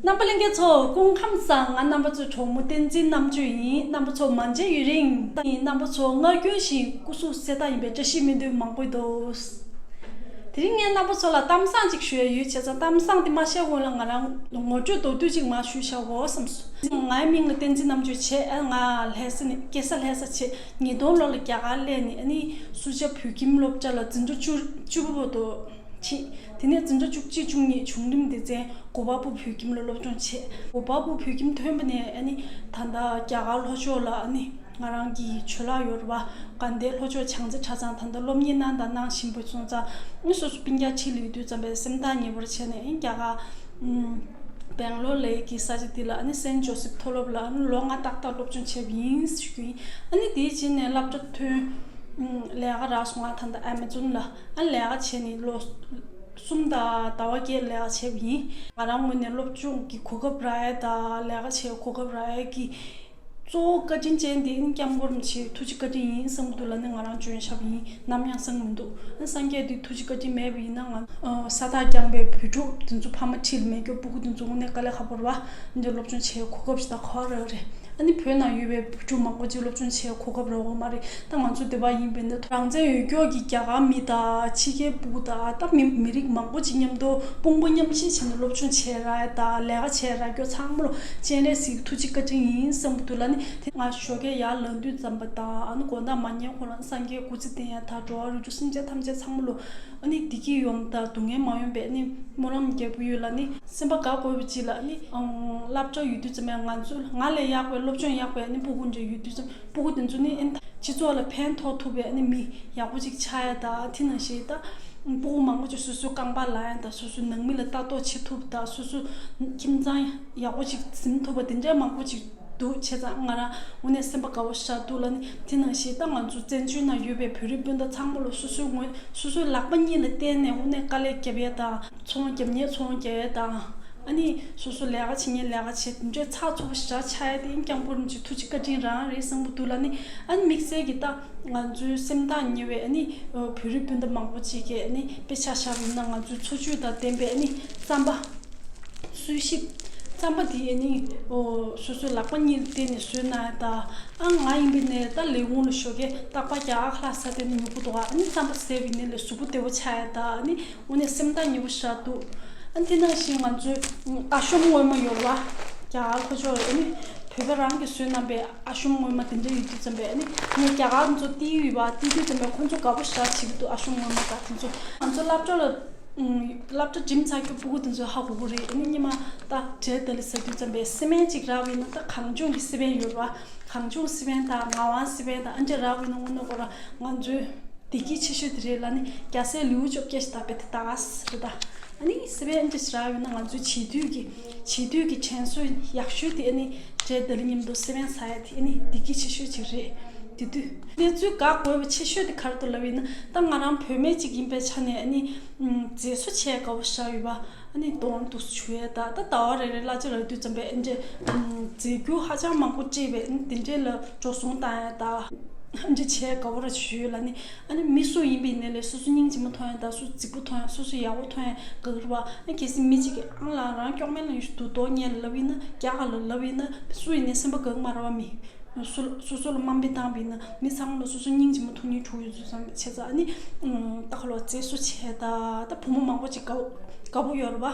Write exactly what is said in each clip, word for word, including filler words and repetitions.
རྣམ་པ་ལྷན་རྒྱས་ཚོ་སྐུ་ཁམས་བཟང་། ང་རྣམ་པ་ཚོའི་གྲོགས་མོ་བསྟན་འཛིན་རྣམ་དཔྱོད་ཡིན། རྣམ་པ་ཚོ་མ་མཇལ་ཡུན་རིང་། ད་ཡིན་རྣམ་པ་ཚོ་སྔར་རྒྱུན་བཞིན་སྐུ་གཟུགས་གསལ་ཐང་ཡིན་པའི་བཀྲ་ཤིས་སྨོན་འདུན་མང་པོ་ཡོད་དོ། དེ་རིང་ངས་རྣམ་པ་ཚོ་ལ་གཏམ་བཟང་ཅིག་ཞུ་ཡ་ཡོད། བྱས་ཙང་གཏམ་བཟང་དེ་མ་བཤད་སྔོན་ལ་ང་རང་ངོ་སྤྲོད་མདོར་བསྡུས་ཅིག་མར་ཞུས་བཞག་གོ་བསམ་སོང་། ངའི་མིང་ལ་བསྟན་འཛིན་རྣམ་དཔྱོད་བྱས། ཨ་ང་ལྷ་ས་ནས། སྐྱེས་ས་ལྷ་ས་བྱས། ཉིས་སྟོང་ལོ་ལ་རྒྱ་གར་སླེབས་ནས། ཨ་ནི་སུ་ཇཱ་བོད་ཁྱིམ་སློབ་གྲྭ་ལ་འཛིན་གྲྭ་བཅུ་བཅུ་པ་བར་དུ་ཕྱིན། དེ་ནས་འཛིན་གྲྭ་བཅུ་གཅིག་བཅུ་གཉིས་བྱུང་རིམ་སྡེ་ཚན་གོ་པལ་པུར་བོད་ཁྱིམ་ལ་སློབ་སྦྱོང་བྱས། གོ་པལ་པུར་བོད་ཁྱིམ་ཐོན་པ་ནས། ཨ་ནི་ད་ལྟ་རྒྱ་གར་ལྷོ་ཕྱོགས་ལ། ཨ་ནི་ང་རང་གི་ཇོ་ལགས་ཡོད་རེད་པ། དགའ་ལྡན་ལྷོ་ཕྱོགས་བྱང་རྩེ་གྲྭ་ཚང་། ད་ལྟ་སློབ་གཉེར་གནང་དང་གནང་བཞིན་པ་སོང་ཙང་། ཨ་ནི་སོ་སོ་སྤུན་ཀྱག་ཕྱི་ལ་ཡོད་དུས་ཙམ་པས་སེམས་ཐག་ཉེ་བར་བྱས་ནས། ཨ་ནི་རྒྱ་གར་ཨམ་སྦེང་ལོར་ལ་ཡོད་ཀྱི་ས་ཆ་དེ་ལ། ཨ་ནི་སེན་ཇོ་སེབ་མཐོ་སློབ་ལ། ཨ་ནི་ལོ་ལྔ་ཏག་ཏག་སློབ་སྦྱོང་བྱས་པ་ཡིན་ཞུ་གི་ཡིན། ཨ་ནི་དེའི་རྗེས་ནས་སློབ་གྲྭ་ཐོན། ཨམ་ལས་ཀ་རག་སོང་། ང་ད་ལྟ་ཨེ་མ་ཛོན་ལ། ཨ་ནི་ལས་ཀ་བྱས་ནས་ལོ་གསུམ་དང་ཟླ་བ་བརྒྱད་ལས་ཀ་བྱས་པ་ཡིན། ང་རང་ངོས་ནས་སློབ་སྦྱོང་གི་གོ་སྐབས་རག་ཡ་དང་ལས་ཀ་བྱེད་གོ་སྐབས་རག་ཡ་གི་གཙོ་བོ་བཀའ་དྲིན་ཅན་དེ་ཨིན། སྐྱབས་མགོན་རིན་པོ་ཆེའི་ཐུགས་རྗེ་བཀའ་དྲིན་ཡིན་བསམ་གྱི་འདུག་ལབ་ནས་ང་རང་འཇོན་ཤོས་ཡིན། ནམ་ཡང་བསམ་གྱི་མི་འདུག། ཨ་སངས་རྒྱས་དེའི་ཐུགས་རྗེ་བཀའ་དྲིན་མེད་པ་ཡིན་ན། ང་ཨ་ས་ཐག་རྐྱང་པའི་བོད་ཕྲུག་དེ་ཚོ་ཕ་མ་འཁྲིས་ལ་མེད་རྒྱུ། སྤུ་གུ་དེ་ཚོ་དངོས་གནས་དཀའ་ལས་ཁག་པོ་རེད་པ། འདི་སློབ་སྦྱོང་བྱེད་གོ་སྐབས་ཞིག་དང་གོ་བ་རག་རེད། ཨ་ནི་བོད་ནང་ཡོད་པའི་བོད་ཕྲུག་མང་པོ་ཅིག་སློབ་སྦྱོང་བྱེད་གོ་སྐབས་རག་གི་མ་རེད། ད་ང་ཚོ་འདི་པ་ཡིན་པས་ན། རང་བཙན་ཡོད་ཀྱོག་གི་རྒྱ་གར་མི་དང་ཕྱི་རྒྱལ་སྤུ་གུ་དང་། ད་མི་མི་རིགས་མང་པོ་ཅིག་མཉམ་དུ་དཔུང་པ་མཉམ་གཤིབ་བྱས་ནས་སློབ་སྦྱོང་བྱེད་རག་ཡ་དང་ལས་ཀ་བྱེད་རག་ཀྱོག་ཚང་མ་ལོ་སྤྱན་རས་གཟིགས་ཐུགས་རྗེ་བཀའ་དྲིན་ཡིན་བསམ་གྱི་འདུག་ལབ་ནས། དེ་ང་ཞོགས་ཀས་ཡར་ལངས་དུས་ཙམ་པ་དང་། ཨ་ནི་དགོང་དག་མ་ཉལ་གོང་ལ་སངས་རྒྱས་སྐུ་ཚེ་བརྟན་ཡ་དང་། འགྲོ་བ་རིགས་དྲུག་སེམས་ཅན་ཐམས་ཅད་ཚང་མ་ལོ། ཨ་ནི་བདེ་སྐྱིད་ཡོང་དང་སྡུག་བསྔལ་མ་ཡོང་བའི་ཨ་ནི་སྨོན་ལམ་རྒྱག་གི་ཡོད་ལབ་ནི། སེམས་པ་དགའ་དགོས་པ་ཅིག་ལ། ཨ་ནི་ཨང་སློབ་གྲྭ་ཡོད་དུས་ཙམ་པས་ང་ཚོ་ང་ལས་ཡག་པའི་སློབ་སྦྱོང་ཡག་པའི་ཨ་ནི་སྤུ་གུ་འདྲ་ཡོད་དུས་ཙམ། སྤུ་གུ་དེ་ཚོ་ནི་ཨ་ནི་སྤྱི་ཚོགས་ལ་ཕན་ཐོགས་ཐུབ་པའི་ཨ་ནི་མི་ཡག་པོ་ཅིག་ཆགས་ཡ་དང་། དེ་ནང་བཞིན་ད་སྤུ་གུ་མང་པོ་ཅིག་སོ་སོའི་རྐང་པ་ལངས་ཡ་དང་། སོ་སོའི་ནང་མི་ལ་ལྟ་རྟོག་བྱེད་ཐུབ་དང་། སོ་སོའི་ཁྱིམ་ཚང་ཡག་པོ་ཅིག་འཛིན་ཐུབ་པ་དེ་འདྲའི་མང་པོ་ཅིག་འདུག། བྱས་ཙང་ང་རང་དངོས་གནས་སེམས་པ་དགའ་བོ་ཞེ་དྲག་འདུག་ལབ་ནི། དེ་ནང་བཞིན་ད་ང་ཚོ་བཙན་བྱོལ་ནང་ཡོད་པའི་བོད་རིགས་སྤུན་ཟླ་ཚང་མ་ལོ་སོ་སོའི་ངོས་སོ་སོའི་ལག་པ་གཉིས་ལ་བརྟེན་ནས་དངོས་གནས་དཀའ་ལས་བརྒྱབ་ཡས་དང་། ཚོང་རྒྱབ་མཁན་ཚོང་རྒྱག་ཡས་དང་། ཨ་ནི་སོ་སོ་ལས་ཀ་བྱེད་མཁན་ལས་ཀ་བྱེད། དེ་འདྲའི་ཚགས་ཚུད་པོ་ཞེ་དྲག་ཆགས་ཡས་དེ་སྐྱབས་མགོན་རིན་པོ་ཆེའི་ཐུགས་རྗེ་བཀའ་དྲིན་རང་རེད་བསམ་གྱི་འདུག་ལབ་ནི། ཨ་ནི་དམིགས་བསལ་གྱི་ད་ང་ཚོའི་སེམས་ཐག་ཉེ་བའི་ཨ་ནི་བོད་རིགས་སྤུན་ཟླ་མང་པོ་ཅིག་གིས། ཨ་ནི་དཔེ་ཆ་བཞག་པ་ཡིན་ན་ང་ཚོའི་འཚོ་བཅུད་དང་ལྡན་པའི་ཨ་ནི་རྩམ་པ། གསོལ་ཞིབ། རྩམ་པ་འདི་ཨ་ནི་ཨོ་སོ་སོའི་ལག་པ་གཉིས་ལ་བརྟེན་ནས་བཟོས་གནང་ཡ་དང་། ཨ་ང་ཡིན་པ་ཡིན་ན་ད་ལས་ཁུངས་ལ་ཞོགས་ཀས་རྟག་པར་རྒྱ་གར་ཁ་ལག་ཟ་བསྡད་ན་མྱུ་གུ་འདུག་ག། ཨ་ནི་རྩམ་པ་ཟས་པ་ཡིན་ན་ལས་གཟུགས་པོ་བདེ་པོ་ཆགས་ཡ་དང་། ཨ་ནི་དངོས་གནས་སེམས་ཐག་ཉེ་པོ་ཞེ་དྲག་འདུག། ཨ་ནི་དེ་ནང་བཞིན་ང་ཚོའི་ཨ་ཤོམ་སྔོན་མོ་ཡོད་རེད་པ། རྒྱ་གར་ལྷོ་ཕྱོགས་ལ། ཨ་ནི་བོད་པ་རང་གིས་བཟོས་གནང་པའི་ཨ་ཤོམ་སྔོན་མོ་དེ་འདྲ་ཡོད་དུས་ཙམ་པས། ཨ་ནི་ངས་རྒྱ་གར་ཚོ་ཏི་ཡུ་ཡོད་པ། ཏི་ཡུ་ཙམ་པས་ཁོང་ཚོ་དགའ་པོ་ཞེ་དྲག་བྱེད་ཀྱི་འདུག། ཨ་ཤོམ་སྔོན་མོ་དང་དེ་ཚོ། ང་ཚོ་སློབ་གྲྭ་ལ་ཨུམ། སློབ་གྲྭ་འགྲིམས་ཚར་རྒྱུ་སྤུ་གུ་དེ་ཚོས་ཧ་གོ་གི་རེད། ཨ་ནི་སྔོན་མ་ད་འབྲས་དལ་ལ་ཟ་དུས་ཙམ་པས་སི་པན་ཅིག་རག་པ་ཡིན་ན། ད་གངས་ལྗོངས་ཀྱི་སི་པན་ཡོད་རེད་པ། གངས་ལྗོངས་སི་པན་དང་ངག་དབང་སི་པན་དང་ཨ་འདྲ་རག་པ་ཡིན་ན་དངོས་གནས་ཁོ་རང་ང་ཚོའི་བདེ་སྐྱིད་ཆེ་ཤོས་དེ་རེད་ལབ་ནི། རྒྱ་སྲས་ལེའུ་བཅོ་བརྒྱད་ཞེས་བཏགས་པའི་དེ་ད་ག་ཟེར་རེད་ད། ཨ་ནི་སི་པན་ཨ་འདྲ་ཞིག་རག་ཡོད་ན་ང་ཚོའི་བྱིས་དུས་ཀྱི་བྱིས་དུས་ཀྱི་དྲན་གསོ་ཡག་ཤོས་དེ། ཨ་ནི་འབྲས་དལ་མཉམ་དུ་སི་པན་ཟ་ཡ་དེ་ཨ་ནི་བདེ་སྐྱིད་ཆེ་ཤོས་ཅིག་རེད། དེ་དུས་གནས་ཚུལ་དགའ་དགོས་པ་ཆེ་ཤོས་དེ་ག་རེ་འདུག་ལབ་ཡིན་ན། ད་ང་རང་བུད་མེད་ཅིག་ཡིན་པའི་ཆ་ནས། ཨ་ནི་མཛེས་བཟོ་བྱས་དགའ་པོ་ཞེ་དྲག་ཡོད་པ། ཨ་ནི་གདོང་འདུག་སེ་བྱུག་ཡས་དང་། ད་ཟླ་བ་རེ་རེ་གླ་ཆ་རག་དུས་ཙམ་པས་ཨ་འདྲས་རྫས་འགྱུར་ཧ་ཅང་མང་པོ་སྤྲད་པའི་ཨ་ནི་དེ་འདྲས་ལ་འགྲོ་སོང་བཏང་ཡས་དང་། ཨ་འདྲས་བྱས་དགའ་པོ་ར་ཞུ་ཡོད་ལབ་ནི། ཨ་ནི་མི་སུ་ཡིན་པ་ཡིན་ནའི་ལས་སོ་སོ་སྙིང་རྗེ་མོ་མཐོང་ཡས་དང་། སུ་རྫིག་པོ་མཐོང་ཡས། སོ་སོ་ཡག་པོ་མཐོང་ཡས་དགའ་གི་རེད་པ། ཨ་ནི་གལ་སྲིད་མི་གཅིག་གིས་ཨང་ལགས་རང་སྐྱོག་མེད་ལ་ཡུལ་དུ་རྡོ་ཉལ་ལབ་ཡིན་ན། རྒྱ་གར་ལ་ལབ་ཡིན་ན། སུ་ཡིན་ནའི་སེམས་པ་དགའ་གི་མ་རེད་པ། མི་སོ་སོ་སོ་ལ་དམའ་འབེབས་བཏང་བ་ཡིན་ན། མི་ཚང་མ་ལ་སོ་སོ་སྙིང་རྗེ་མོ་མཐོང་སྙིང་འདོད་ཡོད་ཚུལ་བསམ་པའི་ཆེད་དུ། ཨ་ནི་ད་ཁ་ལོ་མཛེས་བཟོ་བྱས་དང་། ད་བུ་མོ་མང་པོ་ཅིག་དགའ་དགའ་པོ་ཡོད་རེད་པ།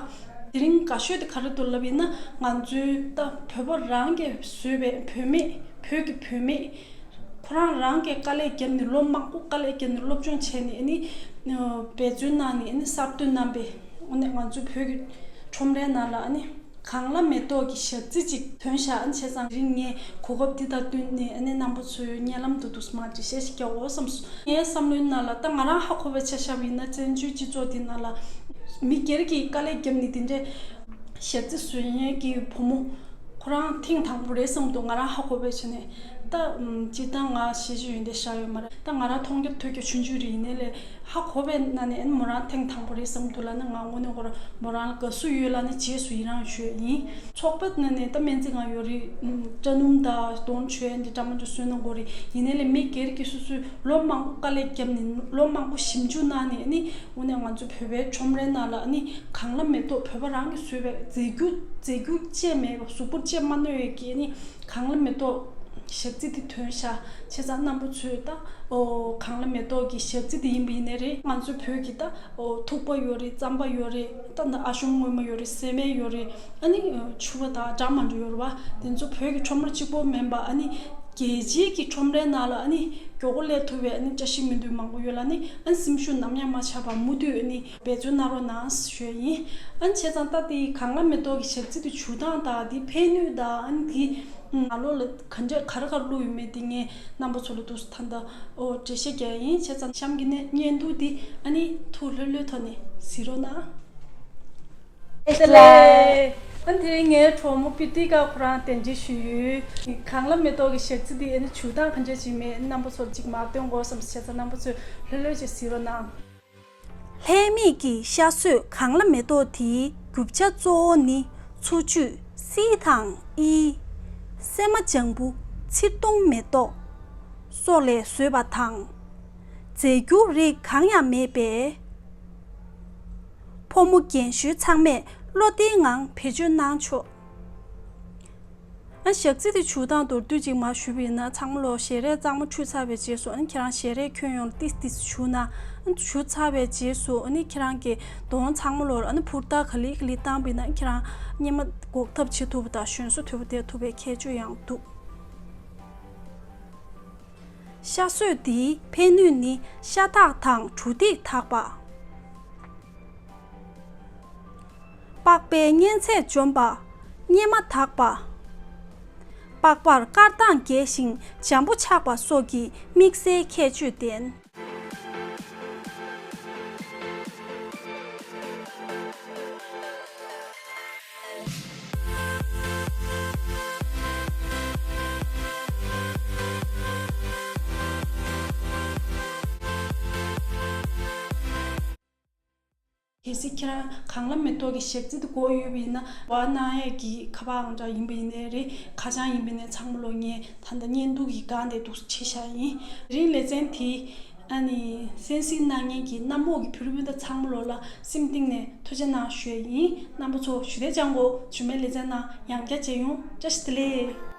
དེ་རིང་དགའ་ཤོས་དེ་ག་རེ་འདུག་ལབ་ཡིན་ན། ང་ཚོའི་ད་བོད་པ་རང་གིས་བཟོས་པའི་བུད་མེད། བོད་ཀྱི་བུད་མེད་ཁོ་རང་རང་གིས་དཀའ་ལས་བརྒྱབ་ནས། ལོ་མང་པོ་དཀའ་ལས་བརྒྱབ་ནས་སློབ་སྦྱོང་བྱས་ནས། ཨ་ནི་འབད་བརྩོན་གནང་ནས། ཨ་ནི་གསར་གཏོད་གནང་པའི། ཨ་ནི་ང་ཚོའི་བོད་ཀྱི་ཁྲོམ་རའི་ནང་ལ་ཨ་ནི་གངས་ལ་མེ་ཏོག་གི་ཞལ་རྩི་ཅིག་ཐོན་ཤག། ཨ་ནི་བྱས་ཙང་དེ་རིང་ངས་གོ་སྐབས་འདི་དང་བསྟུན་ནས། ཨ་ནི་རྣམ་པ་ཚོའི་སྙན་ལམ་དུ་འདུག་སེ་མར་འགྲེལ་བཤད་ཞིག་རྒྱག་དགོས་བསམ་སོང་། ངའི་བསམ་བློའི་ནང་ལ། ད་ང་རང་ཧ་གོ་བའི་ཆ་བཞག་པ་ཡིན་ན། བཙན་བྱོལ་སྤྱི་ཚོགས་འདི་ནང་ལ་མི་སྒེར་གྱིས་དཀའ་ལས་བརྒྱབ་ནས་དེ་འདྲའི་ཞལ་རྩི་བཟོ་མཁན་གྱི་བུ་མོ་ཁོ་རང་ཐེངས་དང་པོ་རེད་བསམ་འདུག། ང་རང་ཧ་གོ་བའི་ཆ་ནས། ད་སྤྱིར་བཏང་ང་ཤེས་བཞིན་ཡོན་ཏན་ཤར་ཡོད་མ་རེད། ད་ང་རང་མཐོང་རྒྱ་ཐོས་རྒྱ་ཆུང་ཆུང་རེད། ཡིན་ནའི་ལས་ཧ་གོ་བའི་ནང་ནས་ཨ་ནི་མོ་རང་ཐེངས་དང་པོ་རེད་བསམ་འདུག་ལ། ནི་ང་དངོས་གནས་ཁོ་རང་མོ་རང་ལ་དགའ་བསུ་ཡོད་ལ། ནི་རྗེས་སུ་ཡི་རང་ཞུས་ཡིན། ཚོགས་པ་ནང་ནས་ད་སྨན་རྩིས་ཁང་ཡོད་རེད། སྐྲ་སྣུམ་དང་གདོང་བཅོས་འདི་འདྲ་མ་འདྲ་བཟོས་གནང་དགོས་རེད། ཡིན་ནའི་ལས་མི་སྒེར་གྱིས་སོ་སོས་ལོ་མང་པོ་དཀའ་ལས་བརྒྱབ་ནས་ལོ་མང་པོ་ཞིབ་འཇུག་གནང་ནས་ནི་དངོས་གནས་ང་ཚོ་བོད་པའི་ཁྲོམ་རའི་ནང་ལ་ནི་གང་ལ་མེ་ཏོག་བོད་པ་རང་གིས་བཟོས་པའི་རྫས་འགྱུར་རྫས་འགྱུར་བཅས་མེད་པ། གཟུགས་པོར་བཅས་མ་གནོད་ཡས་ཀྱི་ནི་གང་ལ་མེ་ཏོག་ཞག་རྩི་དེ་ཐོན་ཤག་བྱས་ཙང་རྣམ་པ་ཚོས་ད་ཨོ་གང་ལ་མེ་ཏོག་གི་ཞག་རྩི་དེ་ཡིན་པ་ཡིན་ནའི་རེད། ང་ཚོའི་བོད་ཀྱི་ད་ཨོ་ཐུག་པ་ཡོད་རེད། རྩམ་པ་ཡོད་རེད། ད་ད་ཨ་ཞོམ་སྔོན་མོ་ཡོད་རེད། སྲན་མའི་ཡོད་རེད། ཨ་ནི་ཕྱུ་པ་དང་འདྲ་མི་འདྲ་ཡོད་རེད་པ། དེ་ཚོ་བོད་ཀྱི་ཁྲོམ་ར་གཅིག་པོ་མིན་པ་ཨ་ནི་རྒྱལ་སྤྱིའི་གི་ཁྲོམ་རའི་ནང་ལ་ཨ་ནི་མགྱོགས་པོ་སླེབས་ཐུབ་པའི་ཨ་ནི་བཀྲ་ཤིས་སྨོན་འདུན་མང་པོ་ཡོད་ལ། ཨ་ནི་ཨ་ནི་སེམས་ཤུགས་ནམ་ཡང་མ་ཆག་པར་མུ་མཐུད་ཨ་ནི་འབད་བརྩོན་གནང་རོགས་གནང་ཞུ་ཡ་ཡིན། ཨ་ནི་བྱས་ཙང་ད་དེ་གང་ལ་མེ་ཏོག་གི་ཞག་རྩི་དེ་བྱུག་སྟངས་དང་དེ་ཕན་ནུས་དང་ཨ་ནི་དེ་ང་ལོ་ལ་ག་འདྲ་ག་རེ་ག་རེ་བླུགས་ཡོད་མེད་དེ་ངས་རྣམ་པ་ཚོ་ལ་འདུག་སེ་ད་ལྟ་ཨོ་འགྲེལ་བཤད་རྒྱག་ཡ་ཡིན། བྱས་ཙང་གཤམ་གྱི་ནས་བརྙན་ཐུང་དེ་ཨ་ནི་ཐུགས་ལྷོད་ལྷོད་ཐོག་ནས་གཟིགས་རོགས་གནང་། ཨེ་ཤ་ལེ། ཨ་ནི་དེ་རིང་ངའི་གྲོགས་མོ་པི་ཏི་ཀ་ཁོ་རང་གདན་འདྲེན་ཞུས་ཡོད། གང་ལ་མེ་ཏོག་གི་ཞག་རྩི་འདི་ཨ་ནི་བྱུག་སྟངས་ག་འདྲ་ཞིག་མེད་རྣམ་པ་ཚོར་ཅིག་མར་སྟོན་དགོས་བསམ། བྱས་ཙང་རྣམ་པ་ཚོས་ལྷོད་ལྷོད་ཅིག་གཟིགས་རོགས་གནང་། ལྷད་མེད་ཀྱི་ཤ་གསོས་གང་ལ་མེ་ཏོག་དེའི་རྒྱུ་ཆ་གཙོ་བོ་ནི་འཚོ་བཅུད་སི་དང་ཨི། སྲན་མ་ལྗང་བུ་ཚིར་ཐུང་མེ་ཏོག་སོགས་ལས་བཟོས་པ་དང་། རྫས་འགྱུར་རིགས་གང་ཡང་མེད་པས། ཕོ་མོ་རྒན་གཞོན་ཚང་མས་བློ་བདེའི་ངང་བེད་སྤྱོད་གནང་ཆོག་ཨ་ཞག་རྩི་དེ་བྱུག་སྟངས་མདོར་བསྡུས་ཅིག་མར་ཞུས་པ་ཡིན་ན། ཚང་མ་ལོ་ཞལ་རས་གཙང་མ་བྱུགས་ཚར་བའི་རྗེས་སུ་ཨ་ནི་ཁྱེད་རང་ཞལ་རས་ཁྱོན་ཡོངས་ལ་ཏིས་ཏིས་བྱུགས་ན། ཨ་བྱུགས་ཚར་བའི་རྗེས་སུ་ཨ་ནི་ཁྱེད་རང་གི་གདོང་ཚང་མ་ལོ་ལ་ཨ་ནི་ཕུར་རྟགས་ག་ལེ་ག་ལེ་བཏང་བ་ཡིན་ན། ཁྱེད་རང་གཉེར་མ་འགོག་ཐབས་བྱེད་ཐུབ་པ་དང་གཞོན་བཟོ་དོད་པོ་བསྡད་ཐུབ་པའི་ཁྱད་ཆོས་ཡང་འདུག་ཤ་གསོས་འདིའི་ཕན་ནུས་ནི་ཤ་འདག་དང་གྲུ་འདེགས་དག་པ། པགས་པའི་གཉན་ཚད་འཇོམས་པ། གཉེར་མ་དག་པ། པགས་པར་དཀར་མདངས་རྒྱས་ཤིང་འཇམ་པོ་ཆགས་པ་སོགས་ཀྱི་དམིགས་བསལ་ཁྱད་ཆོས་ལྡན། གལ་སྲིད་ཁྱེད་རང་གང་ལ་མེ་ཏོག་གི་ཞག་རྩི་དེ་དགོས་ཡོད་པ་ཡིན་ན། འབག་གནང་ཡས་ཀྱི་ཁ་པར་ཨང་གྲངས་ཡིན་པ་ཡིན་ནའི་རེད། ཁ་བྱང་ཡིན་པ་ཡིན་ནའི་ཚང་མ་ལོ་ངས་ད་ལྟ་བརྙན་ཐུང་གི་སྒང་དེ་འདུག་སེ་བྲིས་བཞག་ཡིན། དེ་རིང་ལེ་ཚན་དེ་ཨ་ནི་གསན་གཟིགས་གནང་མཁན་གྱི་གནམ་འོག་གི་བོད་རིགས་སྤུན་ཟླ་ཚང་མ་ལོ་ལ་སེམས་གཏིང་ནས་ཐུགས་རྗེ་གནང་ཞུ་ཡས་ཡིན། རྣམ་པ་ཚོ་ཞུ་དེ་ཅང་གོ་ཇུ་མེ་ལེ་ཚན་ནང་ཡང་བསྐྱར་མཇལ་ཡོང་། བཀྲ་ཤིས་བདེ་ལེགས།